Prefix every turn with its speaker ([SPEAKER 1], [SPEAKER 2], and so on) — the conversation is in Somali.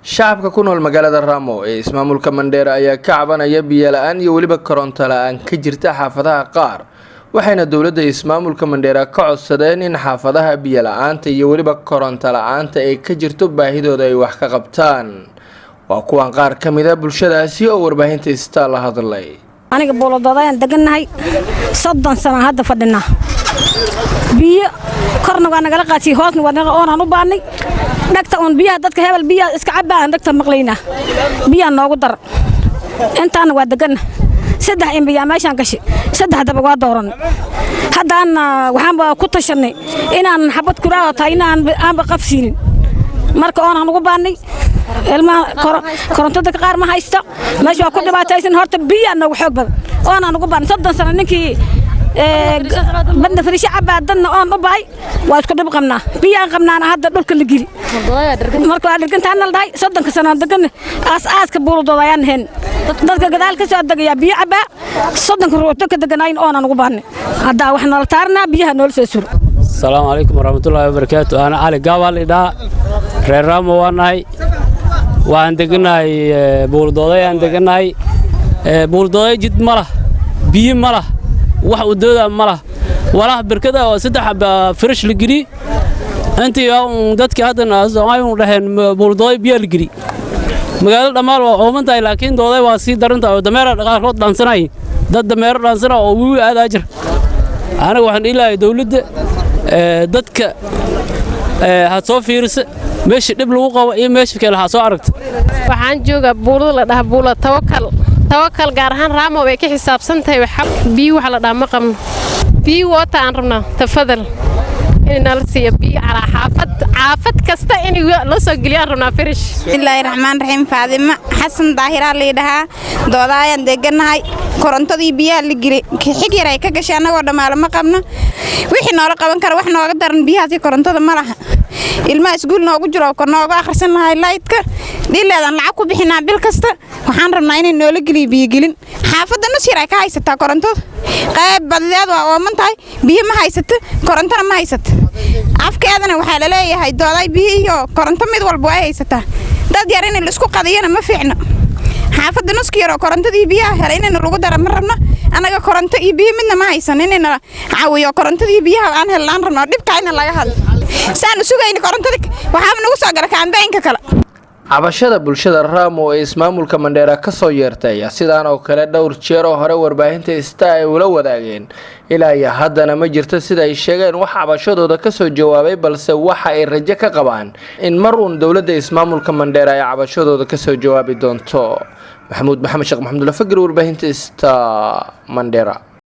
[SPEAKER 1] Shacabka ku nool magaalada Ramo ee ismaamulka Mandheera ayaa ka cabanaya biyo la-aan iyo weliba koronto la-aan ka jirta xaafadaha qaar, waxayna dowladda ismaamulka Mandheera ka codsadeen in xaafadaha biyo la-aanta iyo weliba koronto la-aanta ay ka jirto baahidooda ay wax ka qabtaan. Waa kuwan qaar ka mid a bulshadaasi oo warbaahinta Star la hadlay.
[SPEAKER 2] Aniga buuladoodaayaan degannahay, 30 sana hadda fadhinaa. Biyo korna waa nagala qaatiyey, hoosna waa naga oonaan u baannay. Dhagta uun biyaha dadka hebel biyaha iska cabbaan dhagta maqlaynaa. Biyaha noogu dar, intaana waa deganna. Saddex imbiyaa meeshaan gashay, saddex daba waa dooranay. Haddaana waxaanba ku tashannay inaan xabad kuraaho tahay inaan aanba qabsiinin. Marka oonaan ugu baannay, ilmaha korontada qaar ma haysta, meesha waa ku dhibaataysan. Horta biyaa noogu xoog badan, oonaan ugu baannay 30 sano. Ninkii badna fariisho cabbaa, dadna oon u bahay, waa isku dhib qabnaa. Biyaan qabnaana hadda dhulka la geli. Marka waa dhirgantaana la dhahay. 30-ka sano degan aas-aaska buuladooda ayaan ahayn. Dadka gadaal ka soo degayaa biyo cabbaa, 30-ka ruux dadka deganaayin oonaan ugu baannay. Haddaa wax noola taarnaa, biyaha noola soo suro.
[SPEAKER 3] Asalaamu calaykum waraxmatullaahi wabarakaatu. Ana Cali Gaabaa lidhaa, reer Raamo waa nahay. Waxaan degannahay buuldooday aan degannahay. Buuldooday jid ma lah, biyo ma lah, wax wadooda ma lah, walaah berkada oo saddex firish la geli. Intii dadkii haddana Soomaali u dhaheen buuldooday biyaa la geli. Magaalada dhammaan waa ooman tahay, laakiin dooday waa sii daran tahay oo dameera qaarkood dhaansanay, dad dameero dhaansana oo wiwi aadaa jir. Aniga waxaan dhihi lahay dawladda dadka ha soo fiirisa meesha dhib lagu qabo iyo meesha kale ha soo aragta.
[SPEAKER 4] Waxaan joogaa buulada la dhaha Buula Tawakal. Tawakal gaar ahaan Raamo way ka xisaabsan tahay. Biyo waxa la dhaha ma qabno. Biyo woota aan rabnaa, tafadal, in nala siiyo biyo calaa xaafad, xaafad kasta in la soo geliyaan rabnaa firish.
[SPEAKER 5] Bismillaahi raxmaan raxiim. Faadima Xasan Daahiraa layidhahaa, doodaayaan deeganahay. Korontadii biyaha la geli xig yar ay ka gashay, annagoo dhammaalo ma qabno. Wixii noola qaban kara, wax nooga daran biyahaasi korontada ma laha. Ilmaha iskuul noogu jiro ko nooga akhrisan lahay, laydka dhileedaan lacag ku bixinaa bil kasta. Waxaan rabnaa inay noola geliyo biyogelin. Xaafadda nus yar ay ka haysataa korontada, qayb badideed waa ooman tahay, biyo ma haysato, korontona ma haysato. Afkeedana waxaa laleeyahay dooday biyo iyo koronto mid walba way haysataa. Dad yar in laisku qadiyana ma fiicno. Xaafadda nuski yaroo korontadii biyaha helay inayna lagu dara ma rabno. Annaga koronto iyo biyo midna ma haysan. Inayna caawiyo korontadii biyaha aan helnaan rabno. Dhibka ina laga hadlo saanu sugayna korontada, waxaaba nagu soo gala kaambeynka kale.
[SPEAKER 1] Cabashada bulshada Raamo ee ismaamulka Mandheera kasoo yeertay ayaa sidaan oo kale dhowr jeer oo hore warbaahinta Star ay ula wadaageen. Ilaa iyo haddana ma jirto, sida ay sheegeen, wax cabashadooda kasoo jawaabay, balse waxa ay rajo ka qabaan in mar uun dowladda ismaamulka Mandheera ay cabashadooda kasoo jawaabi doonto. Maxamuud Maxamed Sheekh Maxamuud Lafagir, warbaahinta Star, Mandheera.